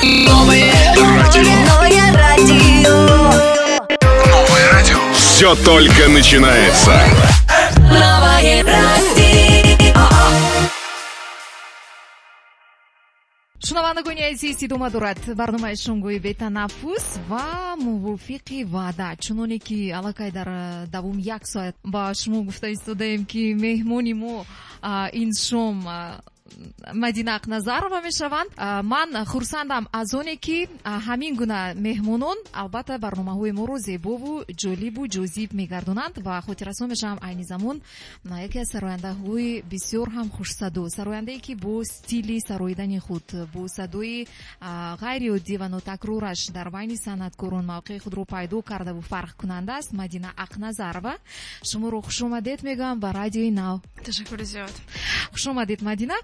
Новое радио. Новое радио. Новое радио. Все только начинается. Новое радио. Шунавандагони азиз, идома дорад барномаи шомгоҳи бетанаффус ва мувофиқи ваъда, чуноне ки аллакай дар давоми як соат ба шумо гуфта истодаем, ки меҳмони мо ин шом Мадина Ақназарова мешаванд. Ман хурсандам аз оне, ки ҳамин гуна меҳмонон албатта барномаҳои моро зебову ҷолибу ҷозиб мегардонанд ва хотиррасон мешавам, айни замон яке аз сарояндаҳои бисёр ҳам хушсадо, сарояндае, ки бо стили сароидани худ, бо садои ғайриоддӣ ва нотакрораш дар байни санъаткорон мавқеи худро пайдо кардаву фарқкунанда аст, Мадина Ақназарова. Шуморо хушомадед мегӯям ба Радиои Нав. Ташаккури зиёд. Хушомадед, Мадина.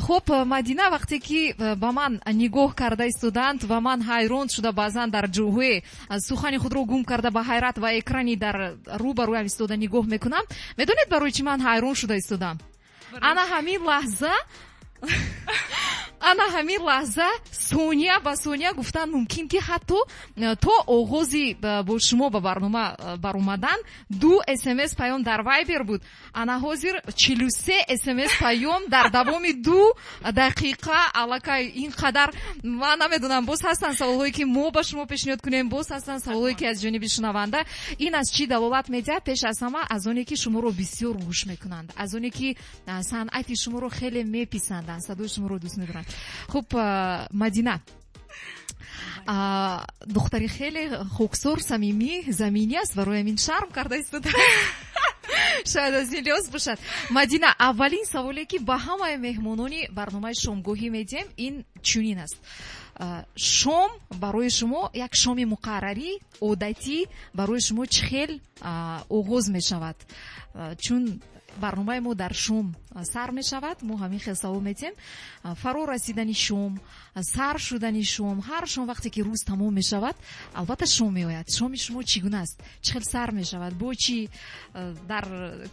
Хуб, Мадина, вақте ки ба ман нигоҳ карда истодаанд ва ман ҳайрон шуда, баъзан дар ҷоҳое сухани худро гум карда, ба ҳайрат ва экрани дар рӯ ба рӯям истода нигоҳ мекунам, медонед, барои чӣ ман ҳайрон шуда истодам? Ана ҳамин лаҳза, ана ҳамин лаҳза, сония ба сония гуфтан мумкин, ки ҳатто то оғози бо шумо ба барнома баромадан ду СМС паём дар Вайбер буд, ана ҳозир 43 СМС паём дар давоми 2 дақиқа. Аллакай ин қадар, ман намедонам, боз ҳастанд саволҳое, ки мо ба шумо пешниҳод кунем, боз ҳастанд саволҳое, ки аз ҷониби шунаванда. Ин аз чӣ далолат медиҳад? Пеш аз ҳама аз оне, ки шуморо бисёр гӯш мекунанд, аз оне, ки санъати шуморо хеле меписанданд, садои шуморо дӯст медоранд. Хуб, Мадина духтари хеле хоксор, самимӣ, заминӣ аст, барои ҳамин шарм карда истода, шояд аз ин лиҳоз бошад. Мадина, аввалин саволе, ки ба ҳамаи меҳмонони барномаи шомгоҳӣ медиҳем, ин чунин аст: шом барои шумо, як шоми муқаррарӣ, одатӣ барои шумо чӣ хел оғоз мешавад? Чун барномаи мо дар шом сар мешавад, мо ҳамин хел савол медиҳем: фаро расидани шом, сар шудани шом, ҳар шом, вақте ки рӯз тамом мешавад, албатта шом меояд. Шоми шумо чӣ гуна аст, чӣ хел сар мешавад, бо чӣ, дар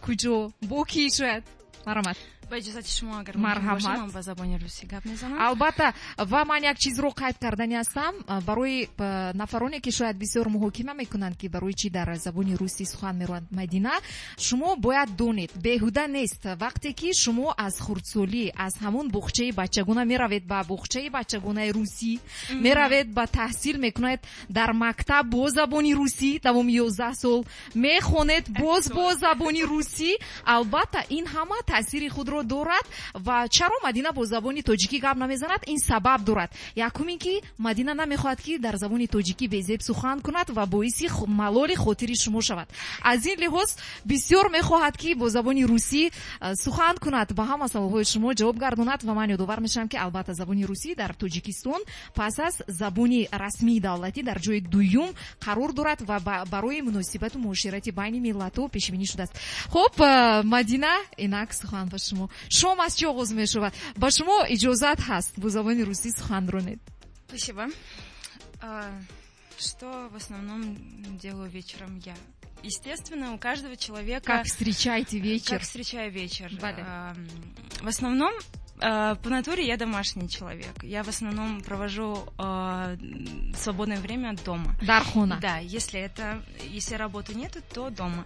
куҷо, бо кӣ шояд? Марҳамат. Ба иҷозати шумо, агар Марҳамат. Ман ба забони русӣ гап мезанам. Албатта. Ва ман як чизро қайд кардани ҳастам барои нафароне, ки шояд бисёр муҳокима мекунанд, ки барои чӣ дар забони русӣ сухан мераванд Мадина. Шумо бояд донед, беҳуда нест. Вақте ки шумо аз хурдсолӣ, аз ҳамон буғчаи бачагона меравед, ба буғчаи бачагонаи русӣ меравед, ба таҳсил мекунед дар мактаб бо забони русӣ, давоми 11 сол мехонед боз бо забони русӣ, албатта ин ҳама таъсири худро дорад. Ва чаро Мадина бо забони тоҷикӣ гап намезанад? Ин сабаб дорад. Якум ин ки Мадина намехоҳад, ки дар забони тоҷикӣ безеб сухан кунад ва боиси малоли хотири шумо шавад. Аз ин лиҳоз бисёр мехоҳад, ки бо забони русӣ сухан кунад, ба ҳама саволҳои шумо ҷавоб гардонад. Ва ман ёдовар мешавам, ки албатта забони русӣ дар Тоҷикистон пас аз забони расмии давлатӣ дар ҷои дуюм қарор дорад ва барои муносибату муоширати байни миллатҳо пешбинӣ шудааст. Хуб, Мадина, инак сухан ба шумо. Шом аз чӣ оғоз мешавад? Ба шумо иҷозат ҳаст, бо забони русӣ сухан ронед. Спасибо. Что в основном делаю вечером я? Естественно, у каждого человека. Как встречаете вечер? Как встречаю вечер? Бале. В основном по натуре я домашний человек. Я в основном провожу свободное время дома. Дар хона. Да, если работы нету, то дома.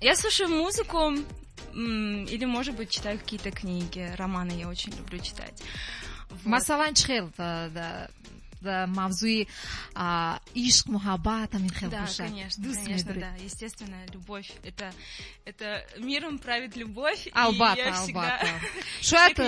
Я слушаю музыку или, может быть, читаю какие-то книги, романы я очень люблю читать. Вот. Масалан, чӣ хел мавзӯи ишқ, муҳаббат, ҳамин хел бошад? Конечно, конечно, да, естественно, любовь, это миром правит любовь. Албатта, албатта. Шояд,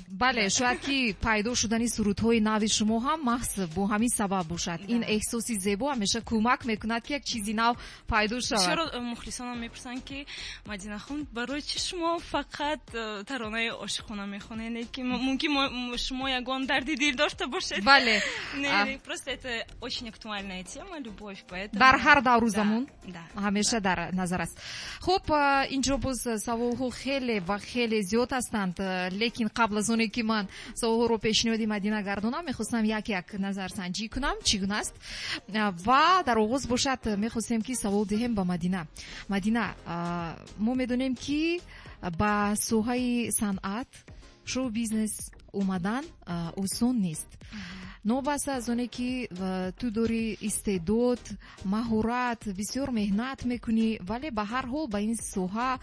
бале, шояд, ки пайдо шудани сурудҳои нави шумо ҳам маҳз бо ҳамин сабаб бошад. Ин эҳсоси зебо ҳамеша кӯмак мекунад, ки як чизи нав пайдо шавад. Бисёр мухлисонам мепурсанд, ки Мадинахон, барои чӣ шумо фақат таронаи ошиқона мехонед, ки мумкин шумо ягон дарди дил дошта бошед? Бале. Не, просто это очень актуальная тема, любовь, поэтому. Дар ҳар давру замон ҳамеша дар назар аст. Хуб, инҷо боз саволҳо хеле ва хеле зиёд ҳастанд, лекин қабл аз оне ки ман саволҳоро пешниҳоди Мадина гардонам, мехостам як як назарсанҷӣ кунам, чӣ гуна аст. Ва дар оғоз бошад, мехостем, ки савол диҳем ба Мадина. Мадина, мо медонем, ки ба соҳаи санъат, шоу бизнес омадан осон нест. Новобаста аз оне ки ту дорӣ истеъдод, маҳорат, бисёр меҳнат мекунӣ, вале ба ҳар ҳол ба ин соҳа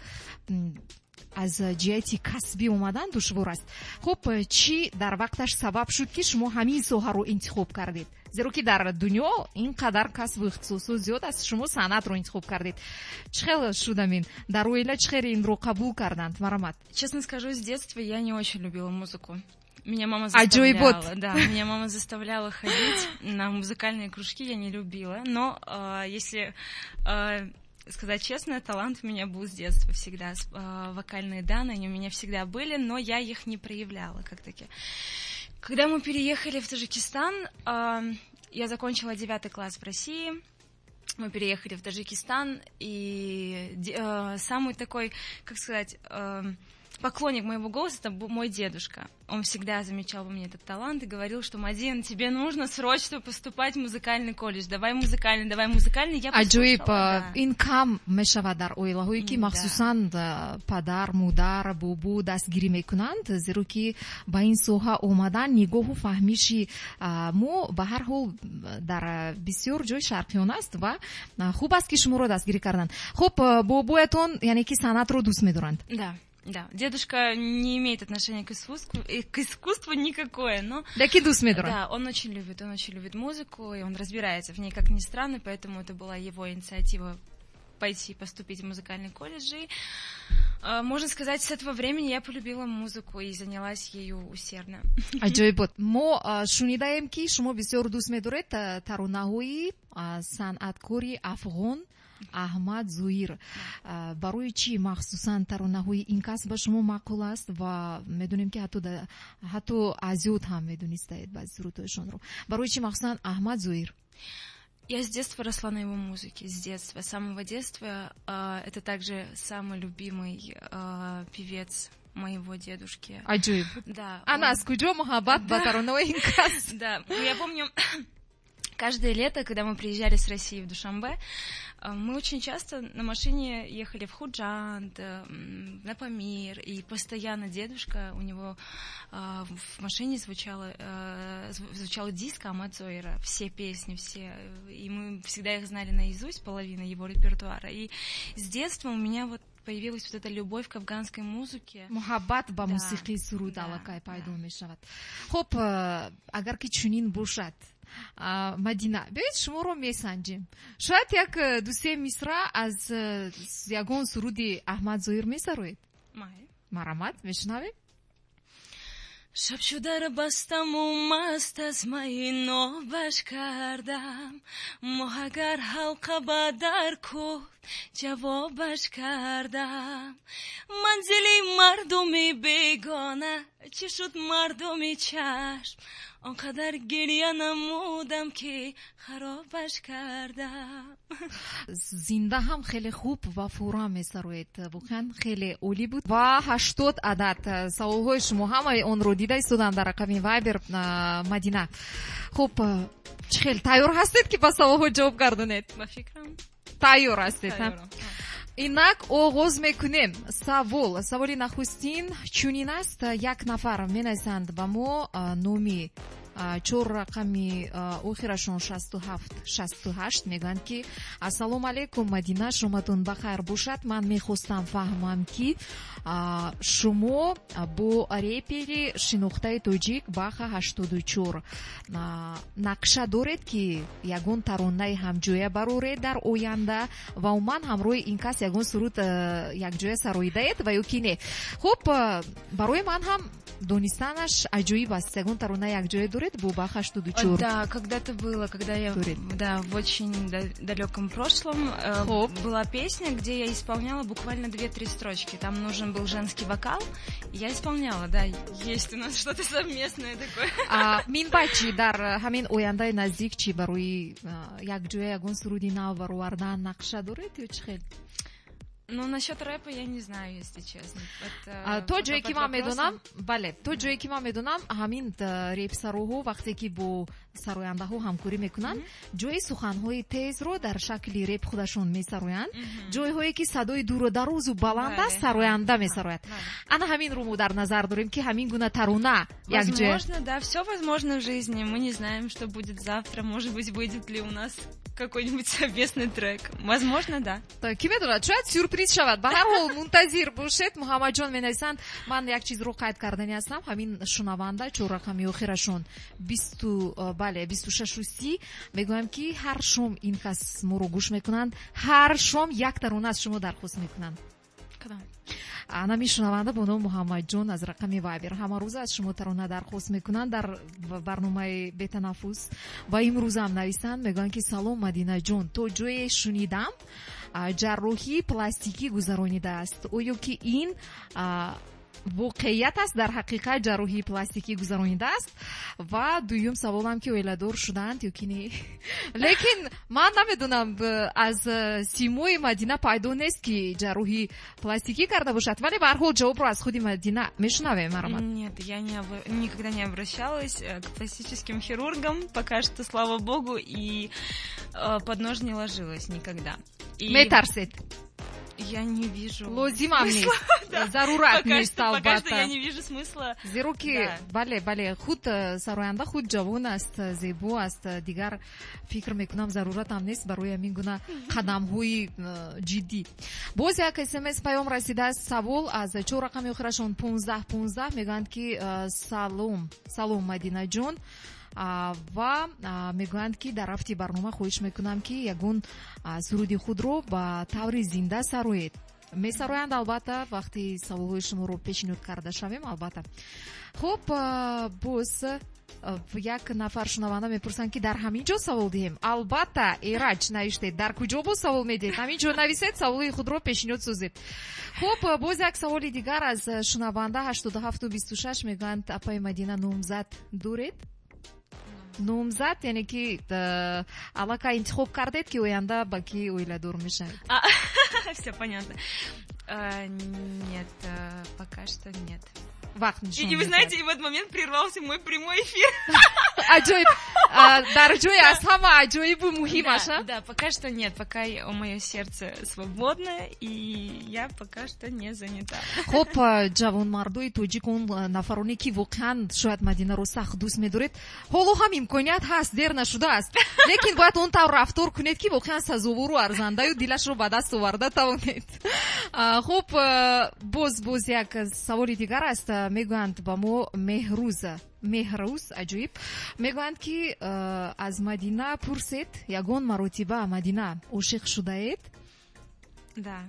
аз ҷиҳати касбӣ омадан душвор аст. Хуб, чӣ дар вақташ сабаб шуд, ки шумо ҳамин соҳаро интихоб кардед? Зеро ки дар дунё ин қадар касбу ихтисосҳо зиёд аст, шумо санъатро интихоб кардед. Чӣ хел шуд амин? Дар оила чӣ хел инро қабул карданд? Марҳамат. Честно скажу, с детства я не очень любила музыку. Меня мама Аҷоибот. заставляла, да, меня мама заставляла ходить на музыкальные кружки, я не любила. Но если сказать честно, талант у меня был с детства всегда. Вокальные данные, они у меня всегда были, но я их не проявляла как таки. Когда мы переехали в Таджикистан, я закончила девятый класс в России, мы переехали в Таджикистан, и самый такой, как сказать, поклонник моего голоса, это был мой дедушка. Он всегда замечал во мне этот талант и говорил, что: «Мадин, тебе нужно срочно поступать в музыкальный колледж. Давай музыкальный, давай музыкальный». Я Аҷоиб. послушала, да. Ин кам мешавад дар оилаҳое, ки махсусан падар, модар, бобо дастгирӣ мекунанд, зеро ки ба ин соҳа омадан нигоҳу фаҳмиши мо ба ҳар ҳол дар бисёр ҷой шарқиён аст ва хуб аст, ки шуморо дастгирӣ карданд. Хуб, бобоятон яъне ки санъатро дӯст медоранд? Да. Дедушка не имеет отношения к искусству никакое, но... Лекин дӯст медоранд. Да, он очень любит музыку, и он разбирается в ней, как ни странно, поэтому это была его инициатива пойти поступить в музыкальный колледж. И, можно сказать, с этого времени я полюбила музыку и занялась ею усердно. Аҷоибот. Мо шунидаем, ки шумо бисёр дӯст медоред таронаҳои санъаткори афғон Аҳмад Зоир. Барои чӣ махсусан таронаҳои ин кас ба шумо маъқул аст? Ва медонем, ки ҳатто аз ёд ҳам медонистаед баъзи сурудҳояшонро. Барои чӣ махсусан Аҳмад Зоир? Я с детства росла на его музыке, с детства, с самого детства. Это также самый любимый певец моего дедушки. Аҷоиб. Да. Ана аз куҷо муҳаббат ба таронаҳои ин кас? Да, я помню, каждое лето, когда мы приезжали с России в Душанбе, мы очень часто на машине ехали в Худжанд, на Памир, и постоянно дедушка, у него в машине звучала диск Ахмад Зоира, все песни, все, и мы всегда их знали наизусть, половина его репертуара. И с детства у меня вот появилась вот эта любовь к афганской музыке. Муҳаббат ба мусиқии суруд аллакай пайдо мешавад. Хуб, агар ки чунин бошад, Мадина, биёед шуморо месанҷем. Шояд як дусе мисра аз ягон суруди Аҳмад Зоир месароед? Марҳамат, мешунавем. Шаб чу дар бастаму маст аз майи нобаш кардам, моҳ агар ҳалқа ба дар кӯфт, ҷавобаш кардам. Манзили мардуми бегона чӣ шуд, мардуми чашм, он қадар гирья намудам, ки харобаш кардам. Зинда ҳам хеле хуб ва фурра месароед. Воқеан хеле олӣ буд. Ва 80 адад саволҳои шумо, ҳамаи онро дида истодам дар рақами Вайбер. Мадина, хуб, чӣ хел, тайёр ҳастед, ки ба саволҳо ҷавоб гардонед? Ба фикрам. Тайёр ҳастед? Инак оғоз мекунем. Саволи нахустин чунин аст. Як нафар менависанд ба мо, номи чор рақами охирашон 67 68, мегӯянд, ки: «Ассалому алайкум, Мадина, шоматон ба хайр бошад. Ман мехостам фаҳмам, ки шумо бо репери шинохтаи тоҷик Баха 84 нақша доред, ки ягон таронаи ҳамҷоя бароред дар оянда ва умуман ҳамроҳи ин кас ягон суруд якҷоя сароидаед ва ё ки не?» Хуб, барои ман ҳам донистанаш аҷоиб аст. Ягон тарона якҷоя доред бо Баха 84? Да, когда-то было, когда я, да, в очень далеком прошлом была песня, где я исполняла буквально две-три строчки. Там нужен был женский вокал, и я исполняла, да, есть у нас что-то совместное такое. Минбаъд чӣ, дар ҳамин ояндаи наздик чӣ, барои якҷоя ягон суруди нав баровардан нақша доред ё чӣ хел? Ну, насчет рэпа я не знаю, если честно. То ҷое ки ман медонам, бале, то ҷое ки ман медонам, ҳамин репсароҳо вақте ки бо сарояндаҳо ҳамкорӣ мекунанд, ҷои суханҳои тезро дар шакли реп худашон месароянд, ҷойҳое ки садои дуру дарозу баланд аст, сароянда месарояд. Ана ҳаминро мо дар назар дорем, ки ҳамин гуна тарона якҷоя. Возможно, да, все возможно в жизни. Мы не знаем, что будет завтра. Может быть, выйдет ли у нас какой-нибудь совместный трек. Возможно, да. Ки медонад, шояд сюрприз шавад. Ба ҳар ҳол мунтазир бошед. Муҳаммадҷон менависанд, ман як чизро қайд кардани ҳастам. Ҳамин шунаванда, чор рақами охирашон бисту, бале, 26:30, мегӯям, ки ҳар шом ин кас моро гӯш мекунанд, ҳар шом як тарона аз шумо дархост мекунанд. Кадом? Анами шунаванда бо номи Муҳаммадҷон аз рақами Вайбер ҳамарӯза аз шумо тарона дархост мекунанд дар барномаи «Бетанаффус» ва имрӯзам нависанд, мегӯянд, ки салом, Мадинаҷон, то ҷое шунидам, ҷарроҳии пластикӣ гузаронидааст. Оё ки ин воқеият аст, дар ҳақиқат ҷарроҳии пластикӣ гузаронидааст? Ва дуюм саволам, ки оиладор шудаанд ё ки не? Лекин ман намедонам, аз симои Мадина пайдо нест, ки ҷарроҳии пластикӣ карда бошад, вале ба ҳар ҳол ҷавобро аз худи Мадина мешунавем. Марҳамат. Нет, я никогда не обращалась к пластическим хирургам, пока что, слава богу, и под нож не ложилась никогда. Метарсед? Я не вижу. Лозимам нест, зарурат нест. Албатта, пока что я не вижу смысла. Зеро ки, бале, худ сароянда худ ҷавон аст, зебо аст, дигар фикр мекунам, заруратам нест барои ҳамин гуна қадамҳои ҷиддӣ. Боз як СМС паём расидааст, савол аз чор рақами охирашон 1515, мегӯянд, ки салом, салом, Мадинаҷон, ва мегӯянд, ки дар рафти барнома хоҳиш мекунам, ки ягон суруди худро ба таври зинда сароед. Месароянд, албатта, вақти саволҳои шуморо пешниҳод карда шавем, албатта. Хуб, боз як нафар шунаванда мепурсанд, ки дар ҳамин ҷо савол диҳем? Албатта, Эраҷ навиштед, дар куҷо боз савол медиҳед? Ҳамин ҷо нависед, саволи худро пешниҳод созед. Хуб, боз як саволи дигар аз шунаванда 8726, мегӯянд, апаи Мадина, номзад доред? Номзад, яъне ки аллакай интихоб кардед, ки оянда ба ки оиладор мешавед? Все понятно. Нет, пока что нет. Вақт нишон. И вы знаете, и в этот момент прервался мой прямой эфир. Аҷоиб, дар ҷои аз ҳама аҷоибу муҳимаш. Да, пока что нет, пока мое сердце свободно, и я пока что не занята. Хуб, ҷавонмардои тоҷик, он нафароне ки воқеан шояд Мадинаро сахт дӯст медоред, ҳоло ҳам имконият ҳаст, дер нашудааст, лекин бояд он тавр рафтор кунед, ки воқеан сазовору арзандаю дилашро ба даст оварда тавонед. Хуб, боз як саволи дигар аст, мегӯянд ба мо Меҳрӯза, Меҳрӯз, аҷоиб, мегӯянд, ки аз Мадина пурсед, ягон маротиба Мадина ошиқ шудаед? Да.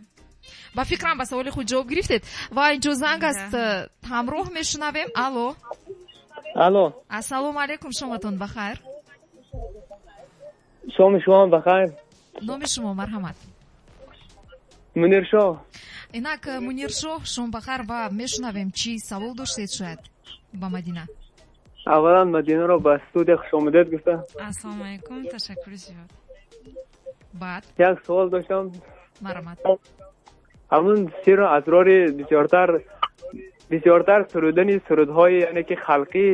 Ба фикрам, ба саволи худ ҷавоб гирифтед. Ва инҷо занг аст, ҳамроҳ мешунавем. Алло. Алло. Ассалому алайкум, шоматон бахайр. Шоми шумо бахайр. Номи шумо, марҳамат? Муниршоҳ. Инак, Муниршоҳ, шом бахайр, ва мешунавем, чӣ савол доштед шояд ба Мадина? Аввалан Мадинаро ба студия хушомадед гуфтам. Ассалому алайкум, ташаккури зиёд. Баъд? Як савол доштам. Марҳамат. Ҳамун сиру асрори бисёртар сурудани сурудҳои, яъне ки халқӣ,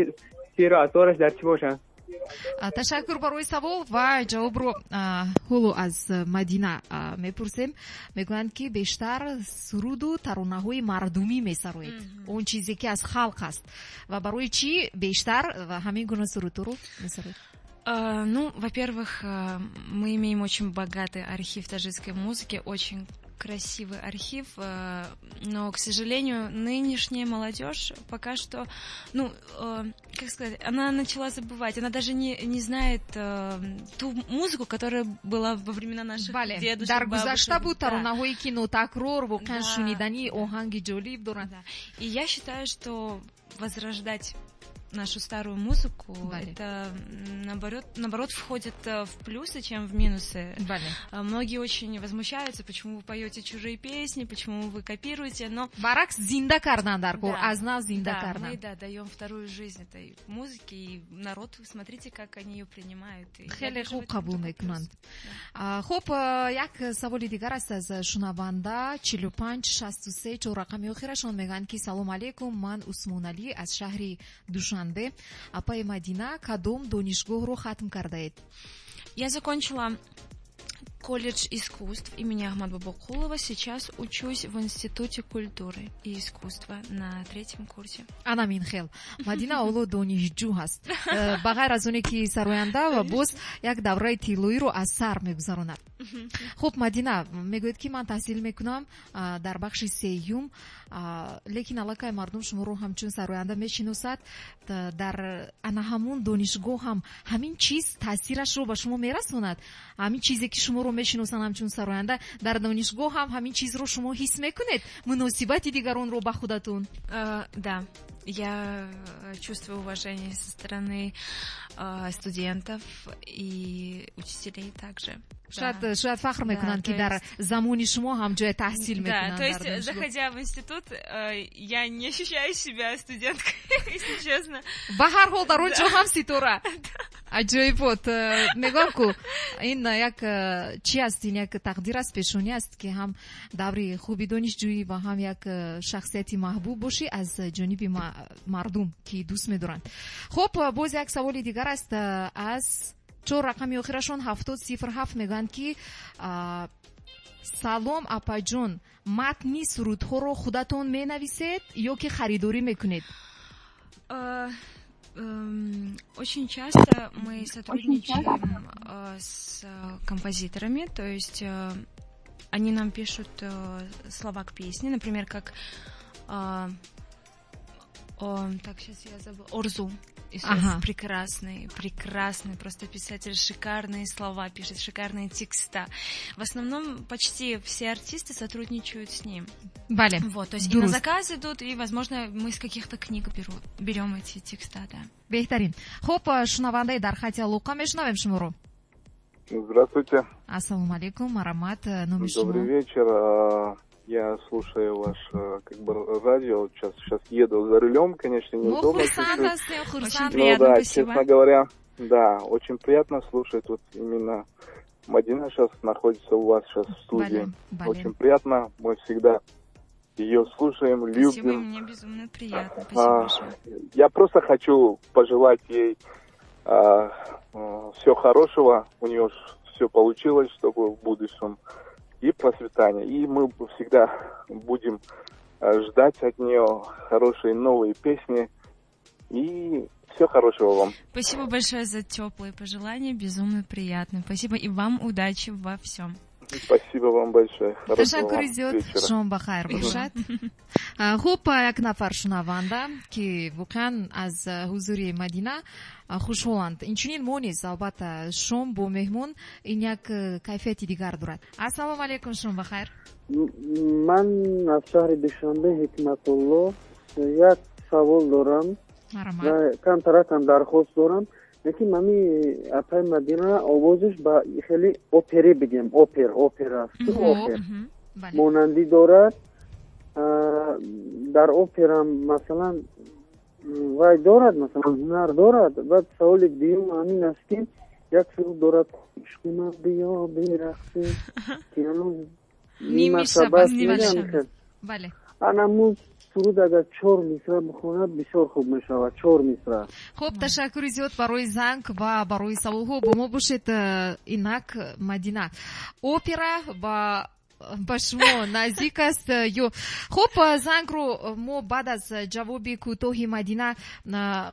сиру асрораш дар чӣ бошанд? Ташаккур барои савол ва ҷавобро ҳоло аз Мадина мепурсем. Мегӯянд, ки бештар суруду таронаҳои мардумӣ месароед, он чизе ки аз халқ аст, ва барои чӣ бештар ҳамин гуна сурудҳоро месароед? Ну, во-первых, мы имеем очень богатый архив таджикской музыки, очень красивый архив, но, к сожалению, нынешняя молодежь пока что, ну, как сказать, она начала забывать, она даже не знает ту музыку, которая была во времена наших дедушек, дар гузашта буд таронаҳое ки нотакрор, воқеан шуниданӣ, оҳанги ҷолиб доранд. И я считаю, что возрождать нашу старую музыку, Бале. Это наоборот входит в плюсы, чем в минусы. Бале. Многие очень возмущаются, почему вы поете чужие песни, почему вы копируете, но Баръакс, зинда кардан дар кор, Да. аз нав зинда да, кардан. Мы, да, даем вторую жизнь этой музыке, и народ, смотрите, как они ее принимают. И я Хеле вижу в хуб этом қабул только плюс. мекунанд. Хуб, як саволи дигар аст аз шунаванда 45 63, чор рақами охирашон. Мегӯянд, ки салом алейкум, ман Усмоналӣ аз шаҳри Душанбе. Апаи Мадина, кадом донишгоҳро хатм кардаед? Я закончила колледж искусств имени Ахмада Бобокулова. Сейчас учусь в Институте культуры и искусства на третьем курсе. Ана мин хел, Мадина ҳоло донишҷӯ ҳаст. Ба ғайр аз оне ки сароянда ва боз як давраи тиллоиро аз сар мегузаронад. Хуб, Мадина, мегӯяд, ки ман таҳсил мекунам дар бахши сеюм, лекин аллакай мардум шуморо ҳамчун сароянда мешиносад. Дар ана ҳамун донишгоҳ ҳам ҳамин чиз таъсирашро ба шумо мерасонад? Ҳамин чизе, ки шуморо мешиносанд ҳамчун сароянда, дар донишгоҳ ҳам ҳамин чизро шумо ҳис мекунед, муносибати дигаронро ба худатон? Да, я чувствую уважение со стороны студентов и учителей также. Шояд фахр мекунанд, ки дар замони шумо ҳам ҷоя таҳсил мекунанд. То есть, заходя в институт, я не ощущаю себя студенткой, если честно. Ба ҳар ҳол, дар он ҷо ҳам ситора. Аҷоибот. Мегӯям ку, ин як чи аст, ин як тақдир аст, пешонӣ аст, ки ҳам даври хуби донишҷӯӣ ва ҳам як шахсияти маҳбуб бошӣ аз ҷониби мардум, ки дӯст медоранд. Хуб, боз як саволи дигар аст аз чор рақами охирашон 7007. Мегӯянд, ки салом, апаҷон, матни сурудҳоро худатон менависед ё ки харидорӣ мекунед? Очень часто мы сотрудничаем с композиторами, то есть они нам пишут слова к песне, например, как так, сейчас я забыла. Орзу. Исоев, прекрасный, прекрасный просто писатель, шикарные слова пишет, шикарные текста. В основном почти все артисты сотрудничают с ним. Бале. Вот, то есть и на заказ идут, и, возможно, мы из каких-то книг берем эти текста, да. Беҳтарин. Хуб, шунавандаи дар хати алоқа, мешунавем шуморо. Здравствуйте. Ассалому алейкум, марҳамат, номи шумо? Добрый вечер. Я слушаю ваш как бы радио. Сейчас еду за рулем, конечно, неудобно. Очень приятно, Ну, да, спасибо. Честно говоря, да, очень приятно слушать. Вот именно Мадина сейчас находится у вас сейчас в студии. Бале, бале. Очень приятно. Мы всегда ее слушаем, Спасибо, любим. мне безумно приятно. Спасибо большое. Я просто хочу пожелать ей все хорошего. У нее все получилось, чтобы в будущем, и процветания. И мы всегда будем ждать от нее хорошие новые песни. И все хорошего вам. Спасибо большое за теплые пожелания, безумно приятно. Спасибо, и вам удачи во всем. Спасибо вам большое. Ташаккури зиёд, шом ба хайр бошад. Хуб, як нафар шунаванда, ки воқеан аз ҳузури Мадина хушҳоланд, инчунин мо низ. Албатта, шом бо меҳмон ин як кайфияти дигар дорад. Ассалому алайкум, шом ба хайр. Ман аз шаҳри Душанбе, Ҳикматулло. Як савол дорам, камтаракам дархост дорам. Лекин ҳами апаи Мадина овозаш ба хеле опере бигем, опера аст, опер монандӣ дорад. Дар операм, масалан, вай дорад, масалан, ҳунар дорад. Баъд саволи дуюм ҳамин аст, ки як суруд дорад: «Ишқи ман, биё берақсӣ», ки ҳанӯз нима шаб. Анамун суруд агар чор мисра бихонад, бисёр хуб мешавад, чор мисра. Хуб, ташаккури зиёд барои занг ва барои саволҳо. Бо мо бошед. Инак, Мадина, опера ба шумо наздик аст ё? Хуб, зангро мо баъд аз ҷавоби кӯтоҳи Мадина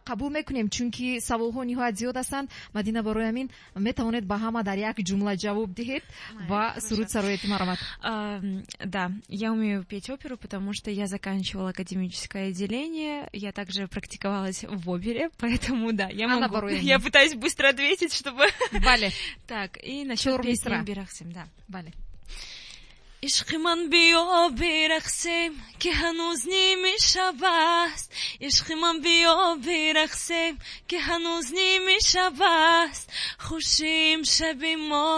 қабул мекунем, чунки саволҳо ниҳоят зиёд ҳастанд. Мадина, барои ҳамин метавонед ба ҳама дар як ҷумла ҷавоб диҳед ва суруд сароед. Марҳамат. Да, я умею петь оперу, потому что я заканчивала академическое отделение, я также практиковалась в опере, поэтому да, я могу. Я пытаюсь быстро ответить, чтобы Бале. Так, и насчет песни «Бирақсим», да. Бале. Ишқи ман, биё бирақсем, ки ҳанӯз ними шаб аст. Ишқи ман, биё бирақсем, ки ҳанӯз ними шаб аст. Хушим шаби мо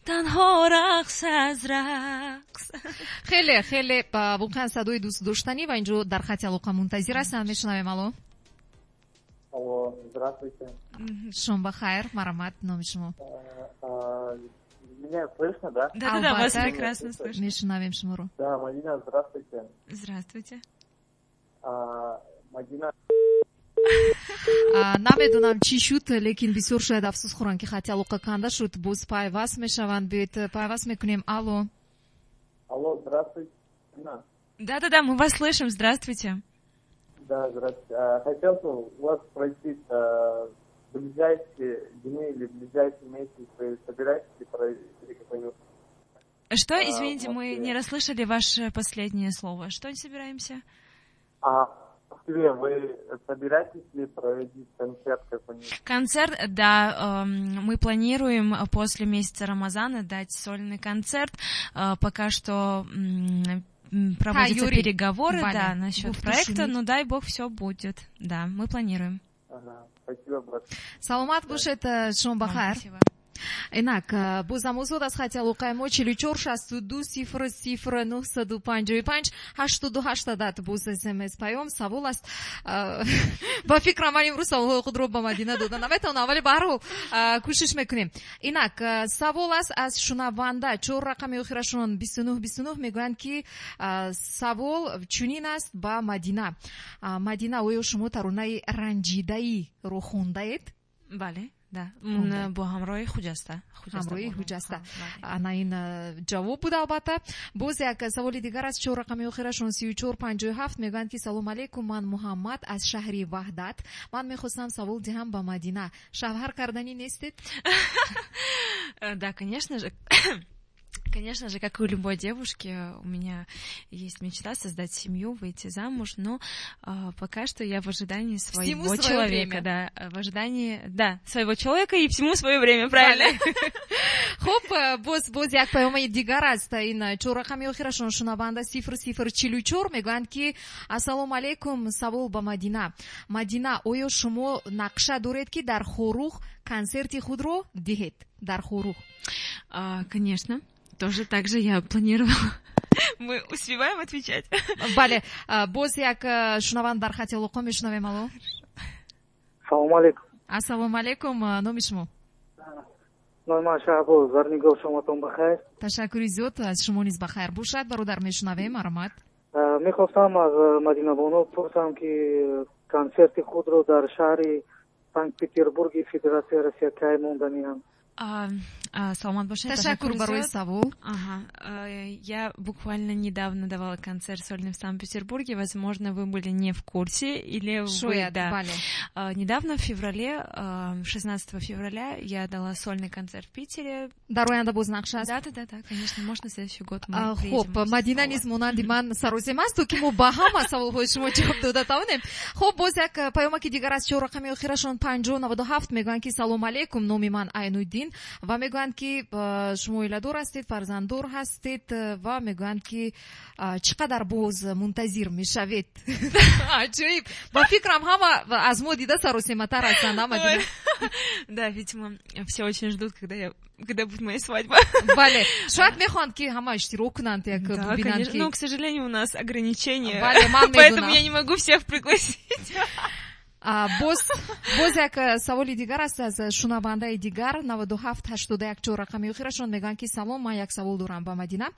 танҳо рақс аз рақс. Хеле хеле, воқеан садои дӯстдоштанӣ. Ва инҷо дар хати алоқа мунтазир ҳастам, мешунавем. Алло. Алло, здравствуйте. Шом бахайр, марҳамат, номи шумо? Меня слышно, да? Да-да-да, вас прекрасно слышно. Мешунавем шуморо. Да, Мадина, здравствуйте. Здравствуйте. Мадина. Намедонам, чӣ шуд, лекин бисёр шояд афсӯс хӯранд, ки хати алоқа канда шуд. Боз пайваст мешаванд. Биёед, пайваст мекунем. Алло. Алло, здравствуйте. Да-да-да, мы вас слышим, здравствуйте. Да, здравствуйте. Хотел бы вас спросить, в ближайшие дни или в ближайший месяц вы собираетесь провести какой-нибудь... Что? Извините, мы не расслышали ваше последнее слово. Что собираемся? В Москве вы собираетесь ли проводить концерт какой-нибудь? Концерт, да, мы планируем после месяца Рамазана дать сольный концерт. Пока что проводятся Юрий, переговоры, бале, да, насчет гуфту проекта, шунид. Но дай бог, все будет. Да, мы планируем. Ага, спасибо большое. Саломат бошед, шом Вам бахайр. спасибо. Инак, боз озод аз хати алоқаи мо 44 62 00 955 88 адад боз смс паём савол аст. Ба фикрам, ман имрӯз саволҳои худро ба Мадина дода наметавонам, вале ба ҳар ҳол кӯшиш мекунем. Инак, савол аст аз шунаванда, чор рақами охирашон 29 29, мегӯянд, ки савол чунин аст ба Мадина: Мадина, оё шумо таронаи ранҷидаиро хондаед? Бале, да. Хондаед. Бо ҳамроҳи Хуҷаста. Хуҷаста Ҳамроҳи бону. Ҳуҷаста. Ҳа, бале. Ана ин ҷавоб буд. Албатта, боз як саволи дигар аст, чор рақами охирашон 3457, мегӯянд, ки салом алейкум, ман Муҳаммад аз шаҳри Ваҳдат, ман мехостам савол диҳам ба Мадина: шавҳар карданӣ нестед? Да, конечно же. Конечно же, как и у любой девушки, у меня есть мечта создать семью, выйти замуж, но пока что я в ожидании Всему своего своё человека, время. Да, в ожидании, да, своего человека, и всему свое время, правильно? Хуб, боз як паёмаи дигар аст. Ин чор рақами охирашон шунаванда 0044, мегӯянд, ки ассалому алайкум, савол ба Мадина: Мадина, оё шумо нақша доред, ки дар Хоруғ консерти худро диҳед, дар Хоруғ? Конечно, тоже так же я планировала. Мы успеваем отвечать? Бале, боз як шунаванд дар хати алоқа, мешунавем. Алло. Салому алейкум. Ассалому алайкум, номи шумо? Номи ман Шаҳбоз Зарнигор, шоматон бахайр. Ташаккури зиёд, аз шумо низ бахайр бошад, бародар, мешунавем, марҳамат. Мехостам аз Мадинабоно пурсам, ки консерти худро дар шаҳри Санкт Петербурги Федератсияи Россия кай монданианд? Саломат бошед. Ташаккур барои савол. Ага. Я буквально недавно давала концерт сольный в Санкт-Петербурге. Возможно, вы были не в курсе или вы, Шояд, да. Бале. Недавно, в феврале, 16 февраля, я дала сольный концерт в Питере. Дар оянда боз нақша аст? Да, конечно, можно, следующий год мы Хуб, Мадина низ монанди ман саросем аст, то ки мо ба ҳама саволҳои шумо ҷавоб дода тавонем. Хуб, боз як паёмаки дигар аз чор рақами охирашон 5097, мегӯянд, ки салом алейкум, номи ман Айнуддин, ва мегӯянд, ки шумо оиладор ҳастед, фарзанддор ҳастед, ва мегӯянд, ки чӣ қадар боз мунтазир мешавед? Аҷоиб, ба фикрам, ҳама аз мо дида саросематар ҳастанд, а, Мадина? Да, видимо, все очень ждут, когда будет моя свадьба. Бале, шояд мехоҳанд, ки ҳама иштирок кунанд, як Да, бибинанд, конечно. ки Но, к сожалению, у нас ограничения. Бале, ман Поэтому медонам. я не могу всех пригласить. Боз як саволи дигар аст аз шунавандаи дигар, 9781, чор рақами охирашон, мегӯянд, ки салом, ман як савол дорам ба Мадина: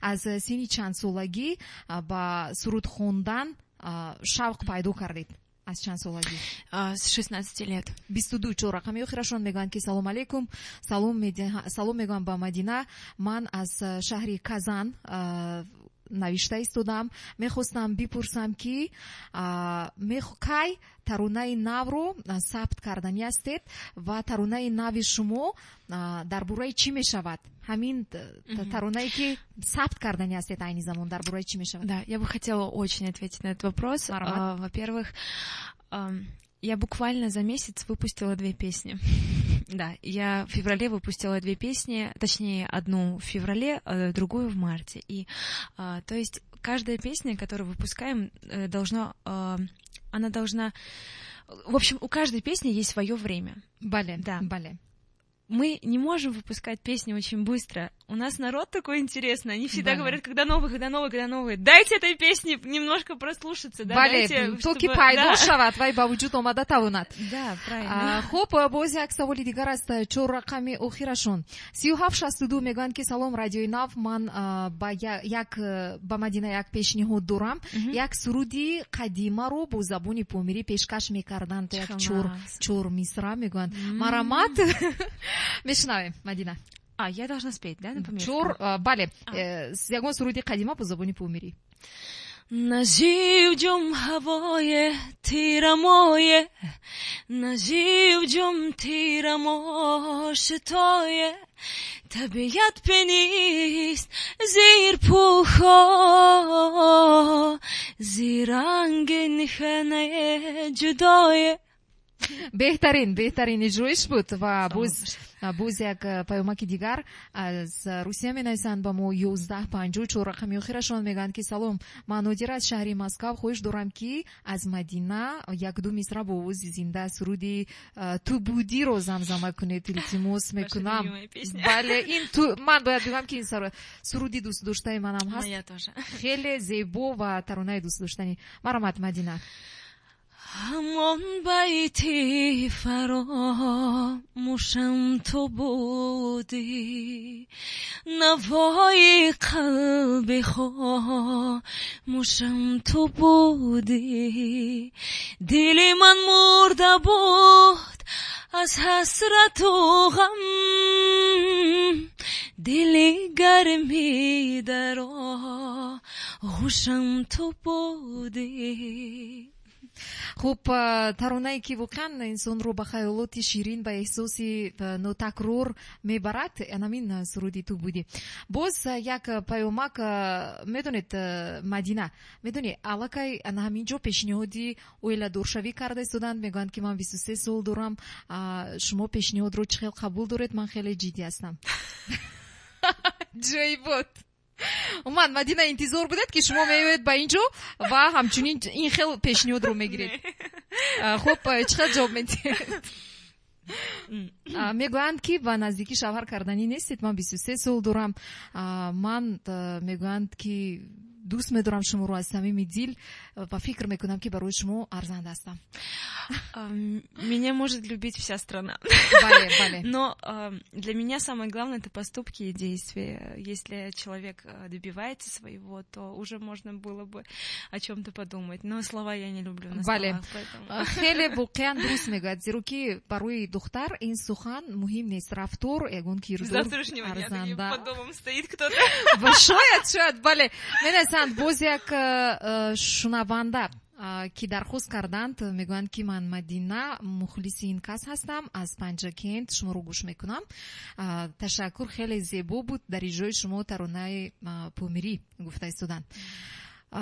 аз синни чанд солагӣ ба суруд хондан шавқ пайдо кардед, аз чанд солагӣ? С 16 лет. 22, чор рақами охирашон, мегӯянд, ки салом алейкум, салом мегӯям ба Мадина, ман аз шаҳри Казан навишта истодам, мехостам бипурсам, ки кай таронаи навро сабт карданӣ ҳастед ва таронаи нави шумо дар бораи чӣ мешавад? Ҳамин таронае, ки сабт карданӣ ҳастед айни замон, дар бораи чӣ мешавад? Да, я бы хотела очень ответить на этот вопрос. Во-первых, Я буквально за месяц выпустила две песни. Да, я в феврале выпустила две песни, точнее, одну в феврале, другую в марте. И, то есть, каждая песня, которую выпускаем, она должна... В общем, у каждой песни есть свое время. Бале, да. Бале. Мы не можем выпускать песни очень быстро. У нас народ такой интересный. Они всегда говорят, когда новый, когда новый, когда новый. Дайте этой песне немножко прослушаться. Да, бале, дайте, то ки пайдо шавад вай ба вуҷуд омада тавонад. Да, правильно. Хуб, боз як саволи дигар аст. Чор рақами охирашон 3762 мегӯянд, ки салом, Радиои Нав, ман ба Мадина як пешниҳод дорам. Як суруди қадимаро бо забони помирӣ пешкаш мекарданд. Як чор мисра мегӯянд. Марамат. Мешунавем, Мадина. А, я должна спеть, да, например? Чор, бале, ягон суруди қадима бо забони помирӣ. Наживҷум ҳавое тирамое, наживҷум тирамо шитое, табиат пенист зир пухо, зиранги ниханае ҷудое. Беҳтарин, беҳтарин иҷроиш буд. Ва боз як паёмаки дигар аз Русия менависанд ба мо 1154 рақами охирашон, мегӯянд, ки салом, ман Нодира аз шаҳри Москав, хоҳиш дорам, ки аз Мадина як-ду мисра бо овози зинда суруди «Ту будиро» замзама кунед, илтимос мекунам. Бале, ин ман бояд бигӯям, ки ин суруди дӯстдоштаи манам ҳаст, хеле зебо ва таронаи дӯстдоштанӣ. Марамат, Мадина. Ҳамон байти фаромӯшам ту будӣ, навои қалби хомӯшам ту будӣ, дили ман мурда буд аз ҳасрату ғам, дили гармӣ дар оғӯшам ту будӣ. Хуб, таронае ки воқеан инсонро ба хаёлоти ширин, ба эҳсоси нотакрор мебарад, анамин суруди «Ту будӣ». Боз як паёмак, медонед, Мадина, медонӣ, аллакай ана ҳамин ҷо пешниҳоди оиладоршавӣ карда истоданд, мегӯянд, ки ман 23 сол дорам, шумо пешниҳодро чӣ хел қабул доред? Ман хеле ҷиддӣ ҳастам. Ҷои буд. Умуман, Мадина, интизор будед, ки шумо меоед ба ин ҷо ва ҳамчунин ин хел пешниҳодро мегиред? Хуб, чӣ хел ҷавоб медиҳед? Мегӯянд, ки ба наздикӣ шавҳар карданӣ нестед, ман 23 сол дорам, ман, мегӯянд, ки дӯст медорам шуморо аз самими дил ва фикр мекунам, ки барои шумо арзанда ҳастам. Меня может любить вся страна. Бале, бале. Но для меня самое главное — это поступки и действия. Если человек добивается своего, то уже можно было бы о чем-то подумать. Но слова я не люблю на Бале. Словах, поэтому... Хеле воқеан дуруст мегӯяд, зеро ки барои духтар ин сухан муҳим нест, рафтор, ягон кирдор Завтрашнего дня арзанда. Под домом стоит кто-то. Ва шояд, шояд, бале. Менависанд боз як шунаванда, ки дархост карданд, мегӯянд, ки ман Мадина, мухлиси ин кас ҳастам, аз Панҷакент шуморо гӯш мекунам. Ташаккур, хеле зебо буд дар иҷрои шумо таронаи помирӣ, гуфта истоданд.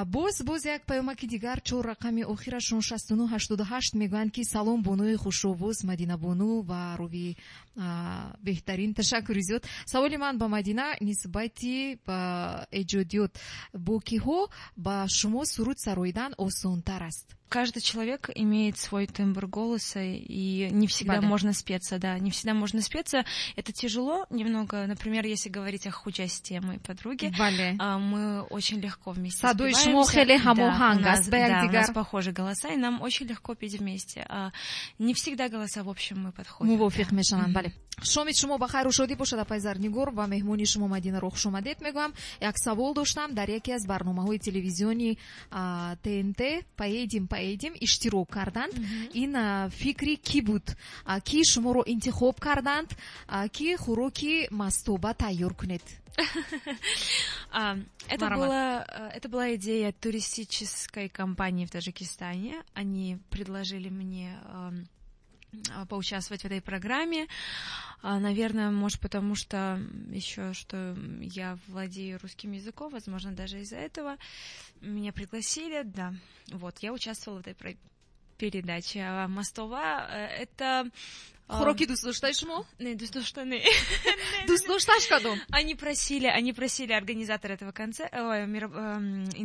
Боз як паёмаки дигар, чор рақами охирашон 6988, мегӯянд, ки салом, бонуи хушовоз Мадина бону ва ровии беҳтарин, ташаккури зиёд. Саволи ман ба Мадина нисбати ба эҷодиёт: бо киҳо ба шумо суруд сароидан осонтар аст? Каждый человек имеет свой тембр голоса, и не всегда Бале. Можно спеться, да, не всегда можно спеться. Это тяжело немного, например, если говорить о Худжасте, моей подруге, Бале. Мы очень легко вместе Садои шумо спеваемся. Хеле Да, у ҳамоҳанг нас, аст ба да, у якдигар. Нас похожи голоса, и нам очень легко петь вместе. Не всегда голоса, в общем, мы подходим. Мувофиқ мешаванд, бале. Шоми шумо ба хайру шодӣ бошад, апай Зарнигор, ва меҳмони шумо Мадинаро хушомадед мегӯям. Як савол доштам: дар яке аз барномаҳои телевизиони ТНТ «Поедем, поедем» иштирок карданд. Ин фикри кӣ буд, ки шуморо интихоб карданд, ки хӯроки мастоба тайёр кунед? Это Марамат. была идея туристической компании в Таджикистане. Они предложили мне поучаствовать в этой программе. Наверное, может, потому что еще, что я владею русским языком, возможно, даже из-за этого меня пригласили, да. Вот, я участвовала в этой передаче. А мастова это... Хӯроки дӯстдоштаи шумо? Не, дӯстдошта не. Дӯстдошташ кадом? Они просили организатора этого концерта,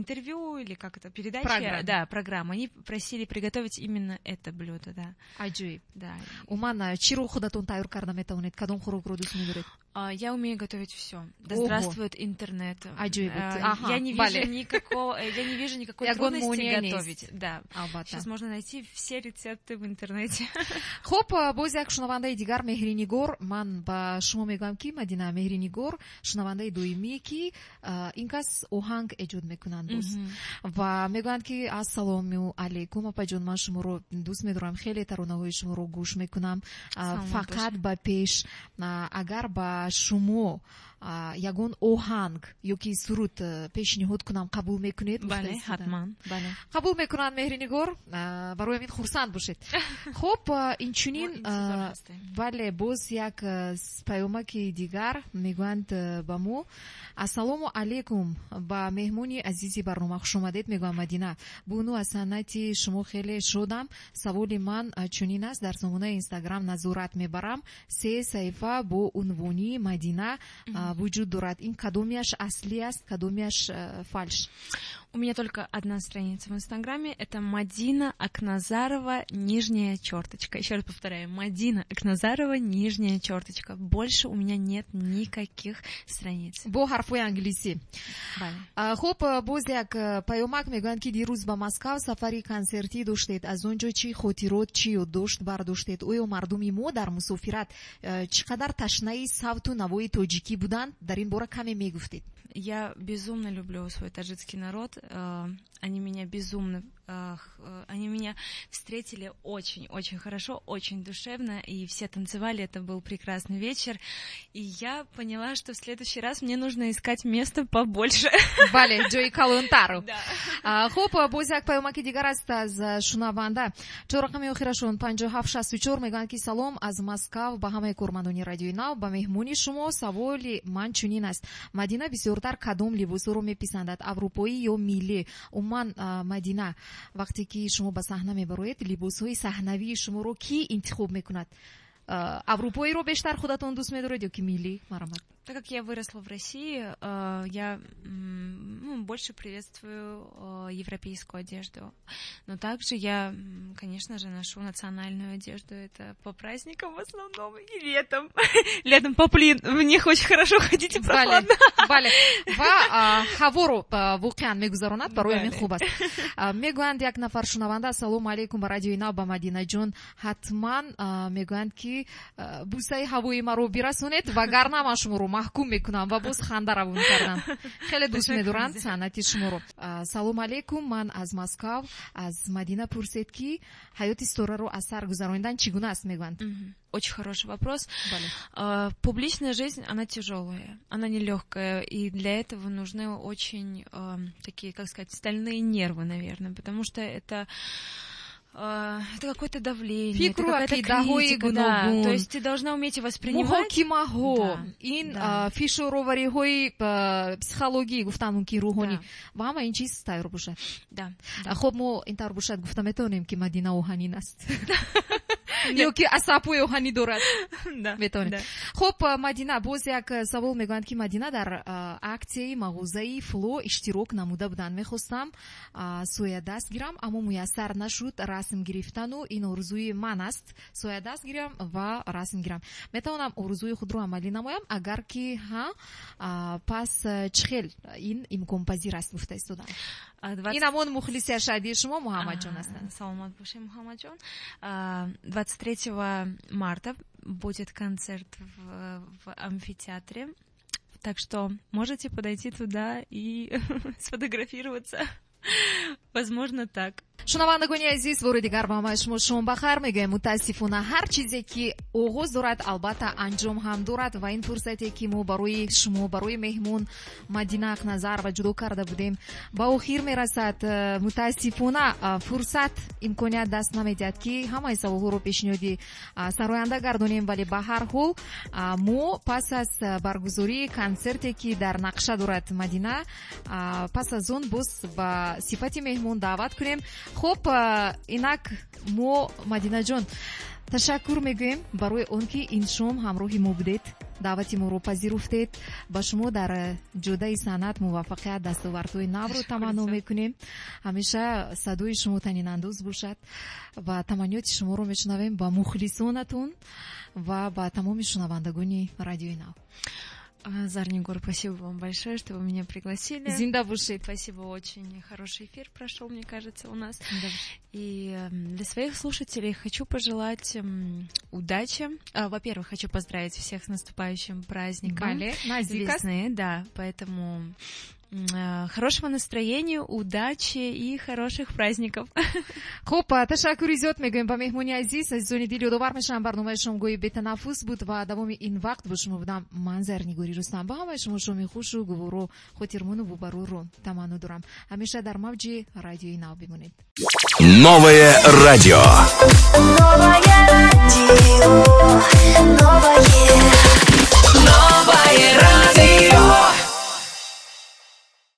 интервью или как это, передачи. Программа. Да, программа. Они просили приготовить именно это блюдо, да. Аҷоиб. Да. Уман, чиро худатон тайёр карда метавонед? Кадом хӯрокро дӯст медоред? Я умею готовить все. Да здравствует интернет. Аҷоиб. Я не вижу никакого, я не вижу никакой трудности готовить. Да. Сейчас можно найти все рецепты в интернете. Хуб, боз як шунавандаи дигар Меҳринигор, ман ба шумо мегӯям ки Мадина Меҳринигор шунавандаи доимие ки ин кас оҳанг эҷод мекунанд боз. Ва мегӯянд ки ассалому алайкум апаҷон, ман шуморо дӯст медорам, хеле таронаҳои шуморо гӯш мекунам, фақат ба пеш, агар ба шумо ягон оҳанг ё ки суруд пешниҳод кунам, қабул мекунед? Бале, ҳатман. Қабул мекунанд Меҳринигор, барои ҳамин хурсанд бошед. Хуб, инчунин бале, боз як паёмаки дигар мегӯянд ба мо: ассалому алайкум, ба меҳмони азизи барнома хуш омадед, мегӯям Мадина. Буну аз санъати шумо хеле шодам. Саволи ман чунин аст: дар сомонаи Инстаграм назорат мебарам, 3 саҳифа бо унвони Мадина вуҷуд дорад. Ин кадомияш аслӣ аст, кадомияш фальш? У меня только одна страница в Инстаграме, это Мадина Акназарова, нижняя черточка. Еще раз повторяю, Мадина Акназарова, нижняя черточка. Больше у меня нет никаких страниц. Бо ҳарфҳои англисӣ. Хуб, боз як паёмак мегӯянд ки дирӯз ба Москав сафари консертӣ доштед. Аз он ҷо чӣ хотирот, чӣ ёддошт бардоштед? Оё мардуми мо дар мусофират чӣ қадар ташнаи савту навои тоҷикӣ буданд? Дар ин бора каме мегуфтед. Я безумно люблю свой таджикский народ. Они меня безумно, они меня встретили очень-очень хорошо, очень душевно, и все танцевали, это был прекрасный вечер. И я поняла, что в следующий раз мне нужно искать место побольше. Бале, ҷои калонтару. Хуб, боз як паёмаки дигар аст аз шунаванда. Чор рақами охирашон 5764 мегӯянд ки салом аз Москав ба ҳамаи кормандони радиои Нав, ба меҳмони шумо. Саволи ман чунин аст: Мадина бисёртар кадом либосҳоро меписандад, аврупоӣ ё миллӣ? Умуман, Мадина, вақте ки шумо ба саҳна мебароед, либосҳои саҳнавии шуморо кӣ интихоб мекунад? Аврупоиро бештар худатон дӯст медоред ё ки миллӣ? Марҳамат. Так как я выросла в России, я больше приветствую европейскую одежду. Но также я, конечно же, ношу национальную одежду. Это по праздникам в основном и летом. Летом поплин. В них очень хорошо ходить и прохладно. Бале. Ва ҳаворо воқеан мегузаронад, барои ҳамин хуб аст. Мегӯянд як нафар шунаванда: ассалому алайкум ба радиои Нав, ба Мадинаҷон. Ҳатман мегӯянд ки бусаи ҳавои маро бирасонед, вагарна ман шуморо маҳкум мекунам. Ва боз ханда равон кардам. Хеле дӯст медоранд санъати шуморо. Салом алейкум, ман аз Москав, аз Мадина пурсед ки ҳаёти ситораро аз сар гузаронидан чӣ гуна аст, мегӯянд. Очень хороший вопрос. Публичная жизнь, она тяжелая, она нелегкая, и для этого нужны очень такие, как сказать, стальные нервы, наверное, потому что это какое-то давление, это какая-то критика, да. То есть ты должна уметь воспринимать. Муҳокимаҳо, ин фишоровариҳои психологӣ гуфтан мумкин, рӯҳонӣ, ва ҳама ин чиз тайёр бошад. Хуб, мо ин тавр бошад гуфта метавонем ки Мадина оҳанин аст. Ё ки асабҳои оҳанӣ дорад. Метавонем. Хуб, Мадина, боз як савол мегӯянд ки Мадина дар аксияи мағозаи Фло иштирок намуда буданд. Мехостам соядаст гирам, аммо муяссар нашуд расм гирифтану ин орзуи ман аст. Соядаст гирам ва расм гирам. Метавонам орзуи худро амалӣ намоям, агар ки ҳа, пас чӣ хел ин имконпазир аст, гуфта истодам. Ин ҳамон мухлиси ашадии шумо Муҳаммадҷон ҳастанд. Саломат бошед, Муҳаммадҷон. 23 марта будет концерт в амфитеатре, так что можете подойти туда и сфотографироваться. Возможно, так. Шунавандагони азиз, бори дигар ба ҳамаи шумо шом бахайр мегӯем. Мутаассифона, ҳар чизе ки оғоз дорад, албатта анҷом ҳам дорад ва ин фурсате ки мо барои шумо, барои меҳмон Мадина Ақназарова ҷудо карда будем, ба охир мерасад. Мутаассифона, фурсат, имконият даст намедиҳад ки ҳамаи саволҳоро пешниҳоди сароянда гардонем, вале ба ҳар ҳол мо пас аз баргузории консерте ки дар нақша дорад Мадина, пас аз он боз ба сифати меҳмон даъват кунем. Хуб, инак мо, Мадинаҷон, ташаккур мегӯем барои он ки ин шом ҳамроҳи мо будед, даъвати моро пазируфтед. Ба шумо дар ҷодаи санъат муваффақият, дастовардҳои навро таманно мекунем. Ҳамеша садои шумо танинандоз бошад ва таманниёти шуморо мешунавем ба мухлисонатон ва ба тамоми шунавандагони Радиои Нав. Зарнигор, спасибо вам большое, что вы меня пригласили. Зинда бошед. Спасибо, очень хороший эфир прошел, мне кажется, у нас. Да. И для своих слушателей хочу пожелать удачи. Во-первых, хочу поздравить всех с наступающим праздником весны. Да, поэтому хорошего настроения, удачи и хороших праздников. Хуб, ташаккури зиёд мегӯем ба меҳмони азиз. Азизони дил, ёдовар мешавам, барномаи шомгоҳи бетанаффус буд ва давоми ин вақт бо шумо будам ман, Зарнигори Рустам. Ба ҳамаи шумо шоми хушу гуворо, хотирмону бубарорро таманно дорам. Ҳамеша дар мавҷи Радиои Нав бимонед. Новое радио. Новое радио.